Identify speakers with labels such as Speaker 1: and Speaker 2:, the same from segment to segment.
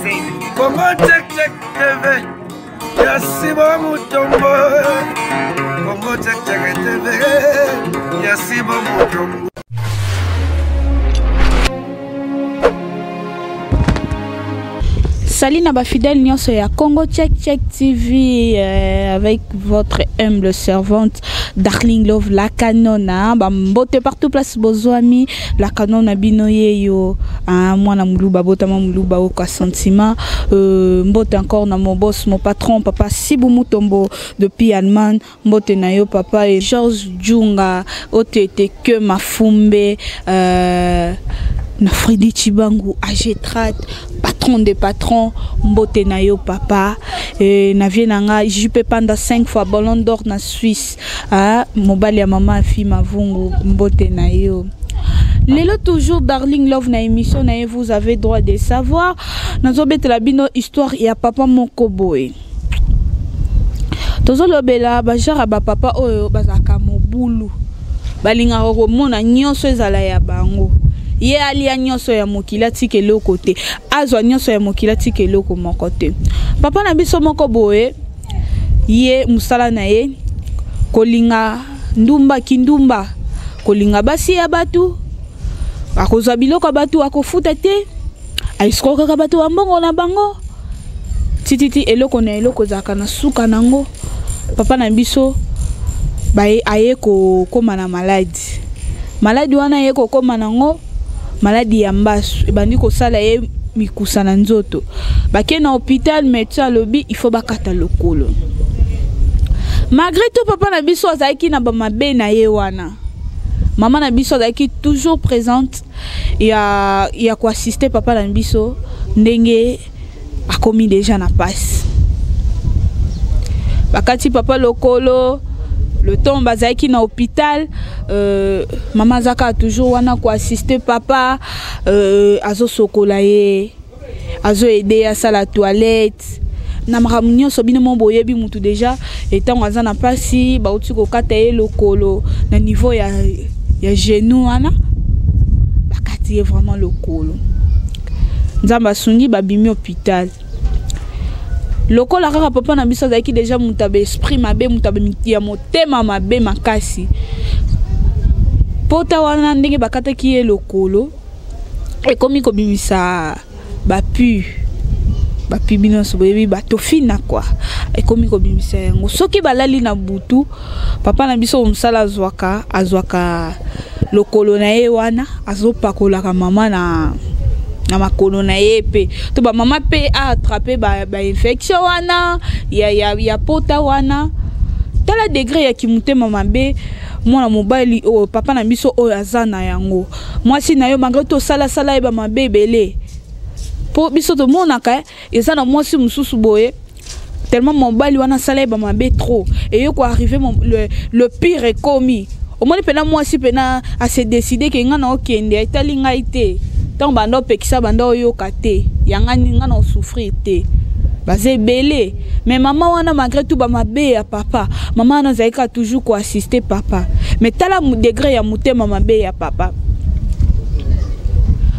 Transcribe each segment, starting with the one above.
Speaker 1: Congo Check Check TV ya Sibo Mutombo. Congo Check Check TV ya Sibo Mutombo.
Speaker 2: Salut na ba fidèle nyonso ya Congo Check Check TV avec votre humble servante Darling Love la canona ba mbote partout place bozwami la canona bino yeyo hein, mwana muluba botama muluba oka sentiment mbote encore na mon boss mon patron papa Sibu Mutombo depuis Allemagne mbote na yo papa et Georges Djunga otete que mafumbe na Freddy Chibangu AG30 patron des patrons mbote na yo papa et na vie nanga JP Panda 5 fois ballon d'or na Suisse ah mobali ya mama fi mavungu mbote na yo. Lelo toujours Darling Love na émission na ye, vous avez droit de savoir. Nazobetela bino histoire ya papa moko boye. Tozolobela ba genre ba papa oyo bazalaka mobulu. Balingaka komona nyonso ezala ya bango. Ye alia nyonso ya mokili atika eloko te. Azwa nyonso ya mokili atika eloko moko te. Papa na biso moko boye, ye mosala na ye kolinga ndumba kindumba, kolinga basi ya batu, akozwa biloko ya batu akofuta te, aescroquaka bato ya mbongo na bango. Tititi eloko na eloko ezalaka na suka nango. Papa na biso baye aye kokoma na maladi. Maladi wana aye kokoma nango maladi ya mbasu ebandi kosala ye mikusa na nzoto. Bake na hôpital, médecin alobi il faut bakata lokolo. Malgré tout papa na biso azalaki na ba mabe na ye wana. Maman na biso azalaki toujours présente ya ko assister papa na biso ndenge akomi déjà na passe. Bakati papa lokolo, le temps bazalaki na hôpital, maman azaka toujours wana ko assister papa, azo sokola ye, azo aider à la toilette. Na makambo nyonso bino mo boyebi mutu déjà etango aza na pasi, bauti kokata ye lokolo na niveau ya genou wana, bakati ye vraiment lokolo. Nzambe asungi babimi hôpital. Lokola kaka papa na biso azalaki déjà mutu ya esprit mabe, mutu ya motema mabe makasi. Pota wana ndenge bakataki ye lokolo ekomi kobimisa ba pus bino nyonso boyebi batofina kwa ekomi kobimisa yango. Soki balali na butu, papa na biso mosala azwaka lokolo na ye wana azopakolaka mama na makolo na ye pe to ba mama pe a attraper ba infection wana ya pota wana. Tala degré ya kimutema mabe mwana mobali oyo papa na biso oyo aza na yango. Mwasi na yo malgré to sala sala ye ba mabe ebele. Po biso tomonaka eza na mwasi mosusu boye tellement mobali wana sala ye ba mabe trop et yo ko arriver le pire ekomi. Omoni pena mwasi pena a se décider ke nga na okende etali ngai te. Tant banda opekisa banda oyoka te, yanga ni nga na souffrir te. Baza ebele. Mais maman wana malgré tout ba mabe ya papa, maman wana azalaki toujours ko assister papa. Mais tala degré ya motema mabe ya papa.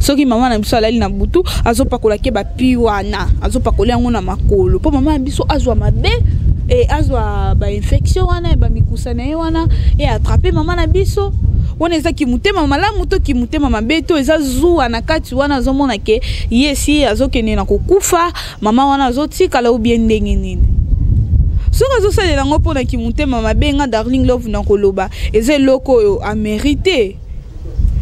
Speaker 2: Soki mama na biso alali na butu, azopakola ke ba pi wana, azopakola yango na makolo. Po mama na biso azwa mabe et azwa ba infection wana ba mikusa na ye wana et attraper mama na biso. Wana eza ki motema malamu to ki motema mabe to eza zuwa na kati wana azomona ke ye si azokende na kokufa, mama wana azotikala ou bien ndenge nini. Soki azosalela yango mpona ki motema mabe, nga Darling Love na koloba eza eloko oyo a mérité.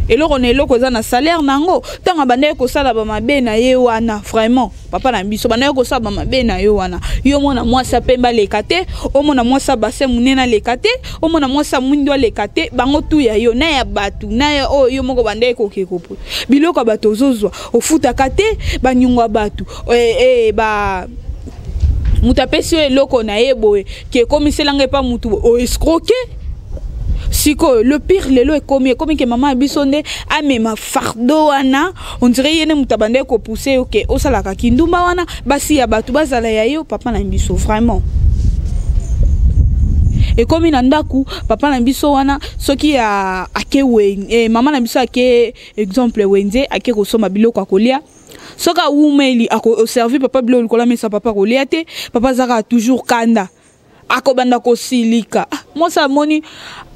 Speaker 2: Eloko na eloko eza na salaire nango. Ntango abandaki kosala ba mabe na ye wana, vraiment papa na biso bandaki kosala ba mabe na yo wana, yo mona mwasi apemba aleka te, omona mwasi abase monene aleka te, omona mwasi amwindo aleka te, bango tu ya yo na ya bato na ya oyo yo moko bandaki koke kopo biloko ya bato ozozwa ofutaka te, banyongo ya bato, ba moto apesi yo eloko na ye boye ke ekomiselanga epa motu boye, oescroquer. Sikoyo le pire lelo ekomi ke mama ya biso nde amema fardeau wana, on dirait ye nde moto abandaki kopousser yo ke osalaka kindumba wana, basi ya bato bazala ya yo. Papa na biso vraiment ekomi na ndako papa na biso wana soki ake mama na biso ake exemple wenze ake kosomba biloko ya kolia. Soki awumeli akoservi papa biloko likolo ya mesa, papa akolia te, papa azalaka toujours kanda, akobanda kosilika. Ah, mwasi amoni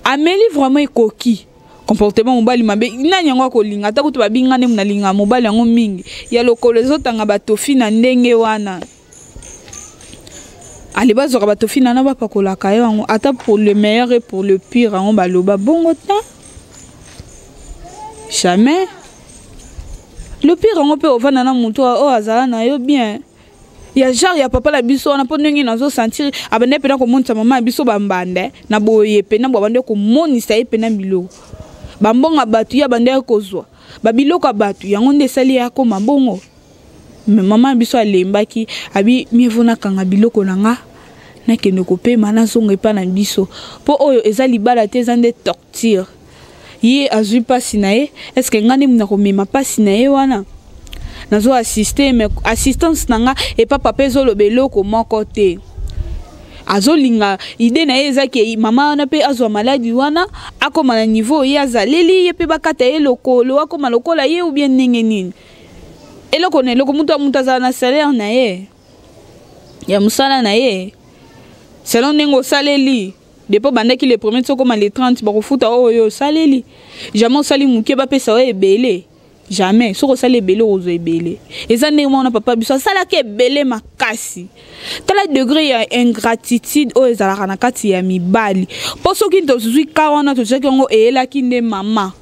Speaker 2: ameli vraiment ekoki comportement mobali mabe, nani yango akolinga? Ata kutu babinga nde nalinga mobali yango mingi ya lokolo ezotanga batofi na ndenge wana. Ale bazwaka batofi nana bapakolaka yo yango, ata pour le meilleur et pour le pire, yango baloba bongo te, jamais le pire yango mpe ovanda na motu oyo azala na yo bien ya genre ya papa na biso wana. Mpo ndenge nazosentir, abandaki mpena komonisa mama ya biso bambanda na boye, mpena bo abandaki komonisa ye mpena biloko, bambongo bato ye abandaki kozwa, babiloko ya bato yango nde esali ye akoma bongo. Me mama ya biso alembaki, abi mievo nakanga biloko na nga, nakende kopema, nazonga epa na biso, mpo oyo eza libala te, eza nde torture. Ye azwi mpasi na ye, est-ce nga nde nakomema mpasi na ye wana? Nazo assiste, mais assistance na nga epa papa ezoloba eloko moko te. Azolinga idée na ye eza ke mama wana mpe azwa maladi wana, akóma na niveau ye azaleli, ye mpe bakata ye lokolo, akóma lokola ye, ou bien ndenge nini? Eloko na eloko, moto ya moto azala na salaire na ye ya mosala na ye, selon ndenge osaleli depuis obandaki le premier ti okóma le 30, bakofuta oyo osaleli. Jamais osali moke bapesa oyo ebele, jamais. Soki osali ebele, okozwa ebele. Eza ndenge mwana papa biso asalaki ebele makasi. Tala degré ya ingratitude oyo ezalaka na kati ya mibali. Mpo soki tozwi ka wana, tozwaki yango, eyelaki nde mama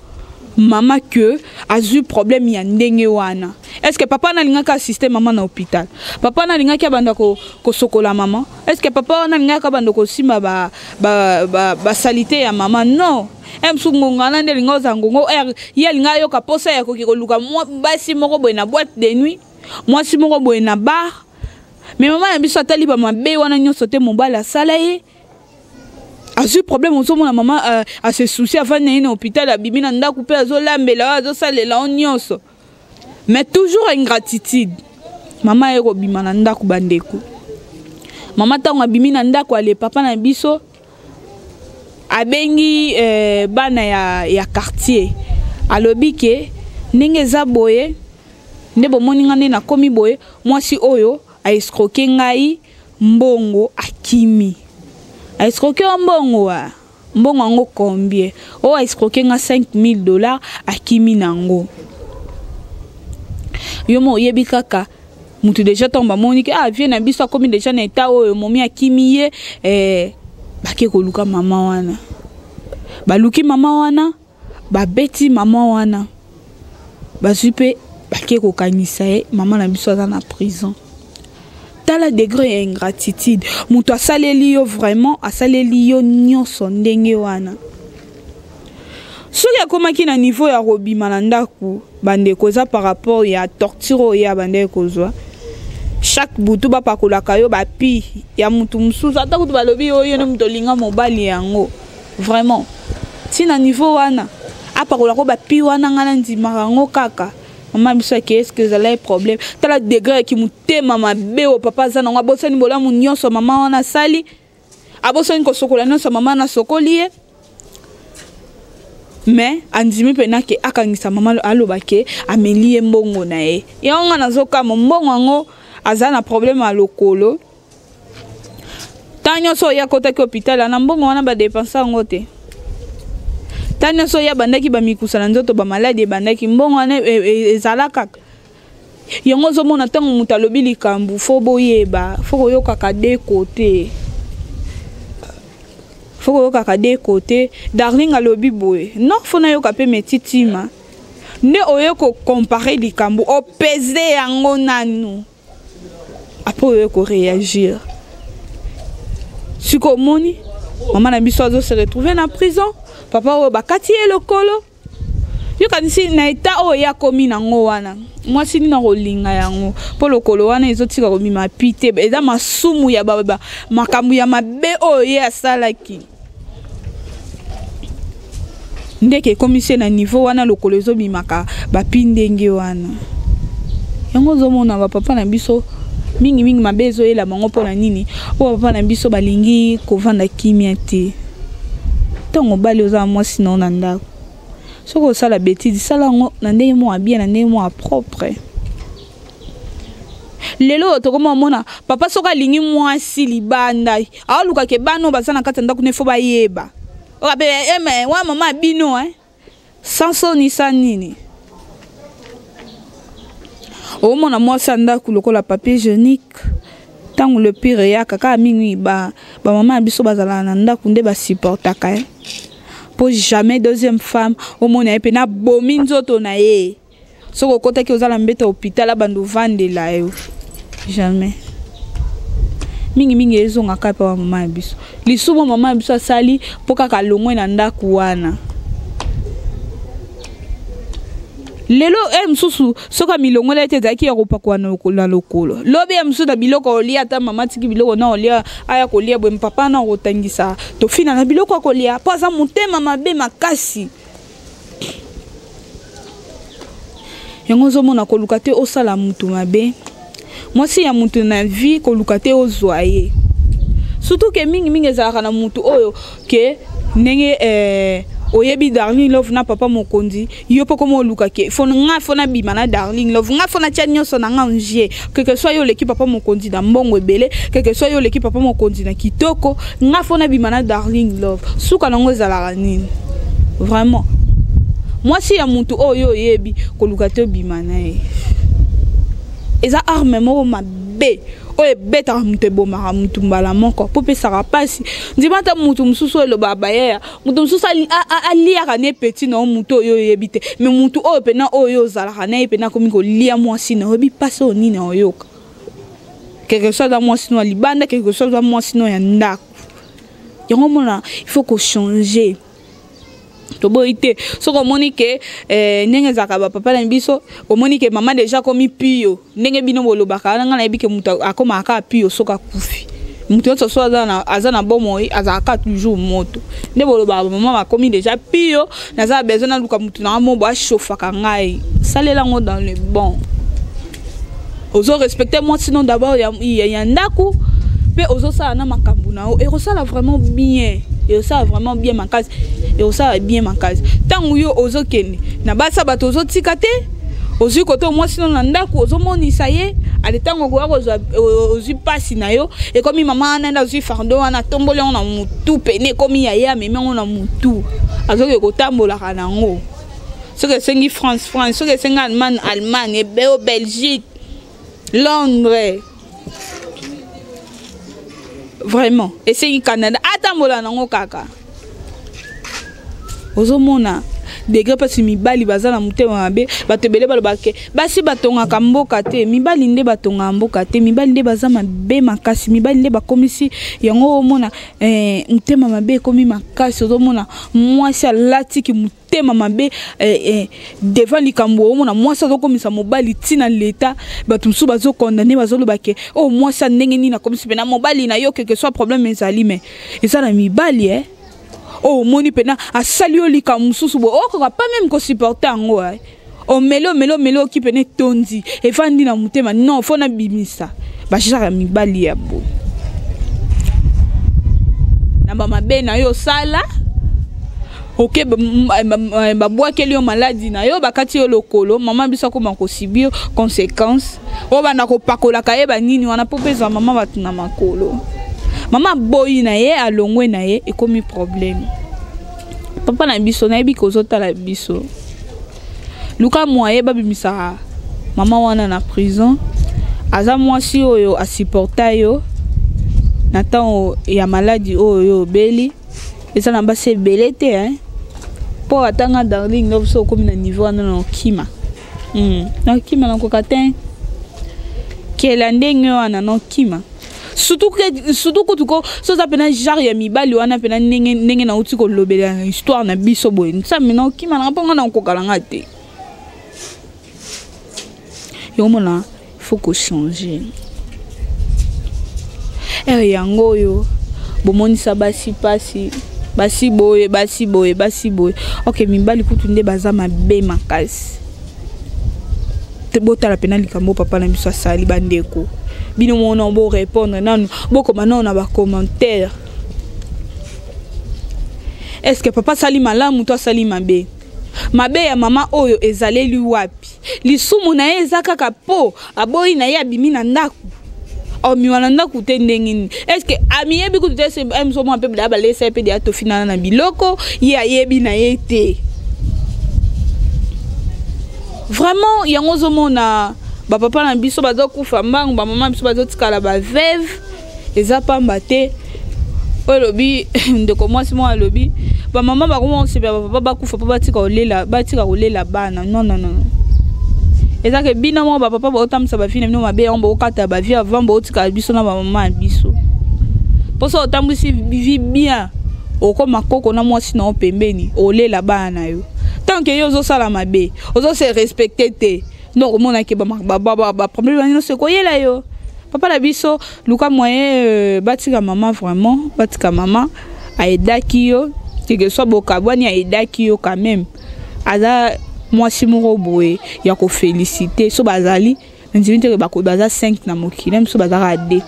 Speaker 2: mama ke azwi problème ya ndenge wana. Est ce que papa wana alingaki assiste mama na hôpital? Papa wana alingaki abanda kosokola mama? Est ce que papa wana alingaki abanda kosimba basaleté ya mama? Non. E mosusu ngonga wana nde alingi ozala ngongo ye alingi ayoka mposa ya koki koluka basi moko boye na boîte de nuit, mwasi moko boye na bar. Mais mama na biso atali bamabe wana nyonso te mobali asala ye, azwi problème. Ozomona mama ase souci, afandi na ye na hôpital, abimi na ndako mpe azolambela oyo, azosalela o nyonso, mais toujours ingratitude. Mama aye kobima na ndako, bandeko. Mama ntango abimi na ndako, ale papa na biso abengi bana ya quartier, alobi ke ndenge eza boye nde bomoni nga nde nakomi boye, mwasi oyo aescroquer ngai mbongo, akimi. Aescroquer yo mbongo wa mbongo yango combien? Oyo aescroquer nga 5000 $, akimi nango. Yo mo oyebi kaka mutu déjà ntango bamoni ke ah, vieux na biso akomi déjà na état oyo, momi akimi ye, bake koluka mama wana. Baluki mama wana, babeti mama wana, bazwi mpe bake kokangisa ye. Mama na biso aza na prison. Tala degré ya ingratitude. Moto asaleli yo vraiment, asaleli yo nyonso ndenge wana, soki akomaki na niveau ya kobima na ndako, bandeko, eza par rapport ya torture oyo ye abandaki kozwa. Chaque butu bapakolaka yo bapi ya mutu mosusu. Ata kutu balobi oyo nde moto olinga mobali yango vraiment ntina niveau wana apakolaka bapi wana, ngai nandimaka yango kaka. Mama biso ake, est-ce ezalaki problème? Tala degré yaki motema mabe oyo papa aza nango. Abosani bolamu nyonso mama wana asali, abosani kosokola nyonso mama wana asokoli ye, mais andimi mpena ke akangisa mama, aloba ke ameli ye mbongo na ye. Yango nga nazokama, mbongo yango aza na problème ya lokolo, ntango nyonso oyo akotaki hôpital na mbongo wana badépenser yango te. Ntango nyonso oyo abandaki bamikusa na nzoto, bamaladi ebandaki, mbongo wana ezala kaka yango. Ozomona ntango moto alobi likambo, faut boyeba, faut koyokaka de côté, faut koyokaka de côté. Darling alobi boye, non, faut nayoka mpe metitima nde oye kocomparer likambo, opese yango nanu, après oye koréagir. Sikoyo omoni mama na biso azo se retrouver na prison, papa oyo bakati ye lokolo. Yokanisi na état oyo ye akomi nango wana, mwasi nini akolinga yango? Mpo lokolo wana ezotika kobima pi te, eza masumu ya makambo ya mabe oyo ye asalaki ndeke ekomisi ye na niveau wana, lokolo ezobimaka bapi ndenge wana. Yango ozomona bapapa na biso mingimingi mabe ezoyela bango. Mpo na nini? Oyo papa na biso balingi kovanda kimia te. Ntango obali, oza na mwasi na yo na ndako, soki osala bêtise, sala yango na ndenge moko ya bien, na ndenge moko ya propre. Lelo oyo tokoma omona papa soki alingi mwasi libanda, aoluka ke bana oyo baza na kati ya ndako ne fo bayeba. Oyo abe eh, mais wa mama bino hein. Sans soni sa nini? Omona mwasi ya ndako lokola papier hygiénique, ntango le pire eyaka kaka mingi ba ba mama ya biso bazalaka na ndako nde basupportaka ye. Po jamais deuxième femme omona ye mpe nabomi nzoto na ye. Soki okotaki oza na mbeto ya hôpital abanda ovandela yo. Jamais. Mingi mingi ezonga kaka epa ba mama ya biso. Lisumu mama ya biso asali mpo kaka alongwe na ndako wana. Lelo e mosusu soki amilongola ete ezalaki ya kopakola na lokolo. Lobi ya mosusu na biloko olia, ata mama atiki biloko na olia, aya kolia boye papa na kotangisa tofina na biloko ya kolia mpo aza motema mabe makasi. Yango ozomona koluka te osala mutu mabe. Mwasi ya mutu na vie koluka te ozwa ye. Surtout ke mingi mingi ezalaka na mutu oyo ke ndenge oyebi Darling Love na papa mokonzi, yo mpo koma oluka ke fo nga fo na bima na Darling Love, nga fo na tia nyonso na nga nje. Quelque soit yo oleki papa mokonzi na mbongo ebele, quelque soit yo oleki papa mokonzi na kitoko, nga fo na bima na Darling Love. Suka nango ezalaka nini? Vraiment. Mwasi ya mutu oyo oyebi koluka te obima na ye. Eza arme moko mabe oyo ebetaka mutu, ebomaka mutu mbala moko, po pesaka pasi. Ndima ata mutu mosusu oyo elobaka bayeya, mutu mosusu aliaka ne petit na yo, mutu oyo oyebi te, mais mutu oyo pena oyo ozalaka na ye pena akomi kolia mwasi na yo, oyebi pasi oyo nini oyoka. Quelque soit aza mwasi no ya libanda, quelque soit aza mwasi no ya ndako. Yango omona il faut ko changer. Toboyi te soki omoni ke ndenge ezalaka ba papa na biso, omoni ke mama déjà akomi pio, ndenge bino bolobaka wana, nga nayebi ke moto akomaka kaka pio soki akufi. Moto nyonso so aza na bomoi, azalaka kaka toujours moto. Nde bolobaka ba mama bakomi déjà pio, naza na besoin naluka moto na nga mobo achauffaka ngai. Salela yango dans le bon. Ozo respecter moi sinon d'abord ya ndako, pe ozosala na makambo na yo, ekosala vraiment bien. Ekosala vraiment bien makasi. Ekosala bien makasi. Tango yo ozokende na basa bato ozotika te, ozwi kote mwasi no na ndako, ozomonisa ye, ale tango okoya kozwa, ozwi pasi na yo, ekomi mama wana nde azwi fardeau wana, atomboli yango na mutu pene, ekomi ya ye, amemi yango na mutu, azoki kotambolaka na yango. Soki esengi France, France, soki esengi Allemagne, Allemagne, ebeo Belgique, Londres, vraiment esengi Canada, atambola nango kaka. Ozomona degré mpasi mibali baza na motema mabe. Bato ebele balobaka ke basi batongaka mboka te, mibali nde batongaka mboka te, mibali nde baza mabe makasi, mibali nde bakomisi yango. Omona motema mabe ekomi makasi. Ozomona mwasi alatiki motema mabe devant likambo. Omona mwasi azokomisa mobali ntina leta, bato mosusu bazokondane, bazoloba ke oh, mwasi ya ndenge nini akomisi mpena mobali na yo, quelque soit problème ezali, mais eza na mibali. Oh, omoni mpena asali yo likambo mosusu boye, okoka pas même kosupporter yango. Omeli, omeli, omeli, oki pene etondi, efandi na motema, non, fo nabimisa. Bajare ya mibali ya boye na bamabe na yo osala, oke babwakeli yo maladi na yo, bakati yo lokolo, mama biso akoma kosubir conséquence oyo banda kopakolaka ye banini wana mpo mpe ezwa mama bato na makolo. Mama aboyi na ye, alongwe na ye, ekomi problème. Papa na biso, nayebi kozotala biso, luka moye babimisaka mama wana na prison. Aza mwasi oyo asupporta yo na ntango ya maladi oyo yo obeli. Eza na basi ebele te, hein? Po atanga Darling Love, so okomi na niveau wana na okima. Na okima, nakoka te kela ndenge wana na okima. Surtout kutu ko so oza mpena genre ya mibali wana mpena ndenge ndenge nauti kolobela na histoire na biso boye, nsambe na okima nanga mpo nga na okokala nga te. Yomona faut kochanger ere yango oyo bomonisa basi pasi, basi boye, basi boye, basi boye. Ok, mibali kutu nde baza mabe makasi. Botala mpena likambo papa na biso asali. Bandeko, bino mona bo répondre nanu, bokoma nano na bacommentaire. Est ce que papa asali malamu to asali mabe? Mabe ya mama oyo ezaleli wapi? Lisumu na ye eza kaka po aboyi na ye abimi na ndako. Omiwa na ndako te ndenge nini? Est-ce que amiyebi kutu te? Se mso mwa mpe bda balesa ye mpe deya tofinana na biloko, ye ayebi na ye te. Vraiment, yango ozomona bapapa na biso bazokufa mbangu, bamama biso bazotikala baveuve, eza pamba te. Oyo elobi ndeko mwasi moko, alobi bamama bakoma kosepela bapapa bakufa mpo batika kolela, batika kolela bana. Non, non, non, eza ke bino moko bapapa baotambwisa bavie na bino mabe, yango bookata bavie avant bootikala biso na bamama ya biso. Mposo otambwisi vie bien, okoma koko na mwasi na yo pembeni, olela bana na yo. Tant que yo ozosala mabe, ozose respecte te, donc omonaki baproblème wana nyonso ekoyela yo. Papa na biso, luka moyen batika mama, vraiment batika mama. Ayedaki yo, quelque soit bokabwani, ayedaki yo quand même. Aza mwasi moko boye ya koféliciter. So bazali nandimi teke baza 5 na mokili, biso bazalaka 2.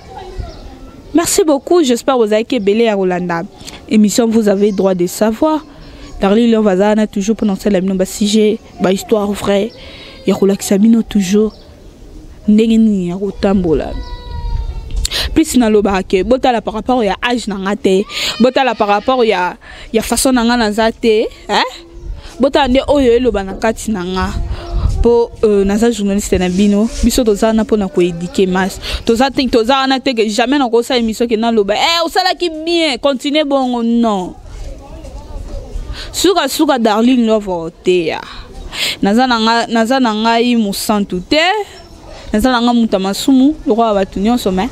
Speaker 2: Merci beaucoup, j'espère bozalaki ebele ya kolanda émission Vous avez droit de savoir. Darly Love aza wana toujours mpona kosala bino basujet, bahistoire vrai, ya kolakisa bino toujours ndenge nini ya kotambola. Plus nalobaka ke botala par rapport ya age na nga te, botala par rapport ya façon na nga naza te, eh? Botala nde oyo eloba na kati na nga, mpo naza journaliste na bino. Biso toza wana mpona koéduquer masse. Toza te, toza wana te ke jamais nakosala émission ke naloba osalaki bien, continue bongo. Non, sukasuka Darling Love oteya. Naza na ngai mosantu te, naza na ngai moto ya masumu lokola bato nyonso, mais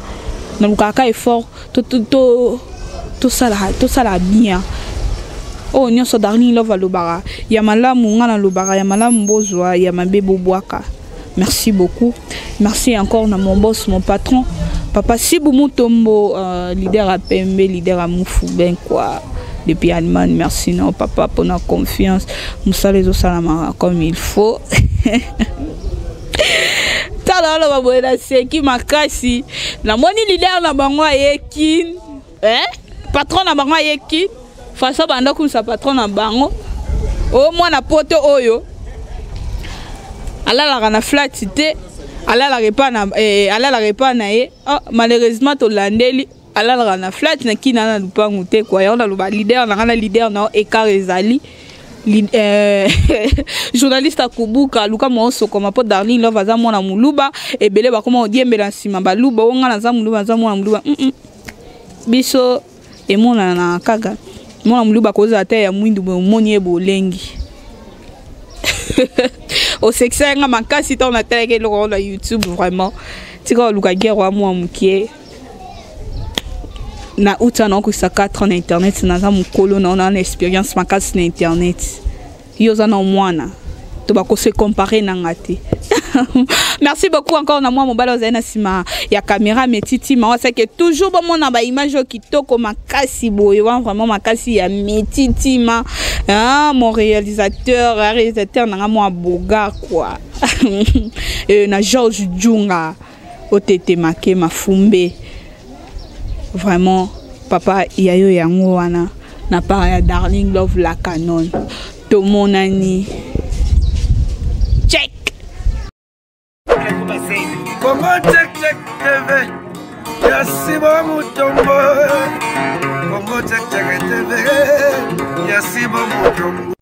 Speaker 2: nalukaka effort tosala bien. Oyo nyonso Darling Love alobaka ya malamu, nga nalobaka ya malamu, bozwa, ya mabe bobwaka. Merci beaucoup, merci encore na mon boss, mon patron, papa Sibu Mutombo, leader à pembe, leader à mufu ben quoi, depuis Allemagne. Merci na papa mpona confiance, mosala ezosalamaka comme il faut. Tala, aloba boye, naseki makasi, namoni leader na bango ayeki, eh? Patron na bango ayeki, façon banda kumisa patron na bango. O mwana poto oyo alalaka na flat te, alalaka epa na alalaka epa na ye. Oh, malheureusement tolandeli alalaka na flat na kina na lupangu te kwa. Yango naloba leader na nga na leader na yo écart ezali. Journaliste akubuka, luka mwa osokoma, mpo Darling Love aza mwana moluba. Ebele bakoma kodiembela nsima baluba o nga naza moluba, naza mwana moluba. Biso emonana kaka mwana moluba kozala te ya mwindu boye, omoni ye bolengi. Osekisa yanga makasi ntango natalaki eloko yango na YouTube. Vraiment, tika oluka guerre wa mwa mokie na uta na okokisa 4 ans na internet. Naza mokolo na na expérience makasi na internet, yo oza na mwana to bakose comparer na nga te. Merci beaucoup encore na mwa mobali ozali na nsima ya caméra, Metiti Mawasake. Toujours bomona baimage oyo kitoko makasi boye wana, vraiment makasi ya Metitima, ah, mon réalisateur, réalisateur nanga mwa boga quoi, na Georges Djunga Otete Make Mafumbe. Vraiment papa ya yo yango wana na part ya Darling Love la Canon. Tomonani, check.
Speaker 1: Congo Check Check TV ya Sibo Mutombo, Congo Check Check TV ya Sibo Mutombo.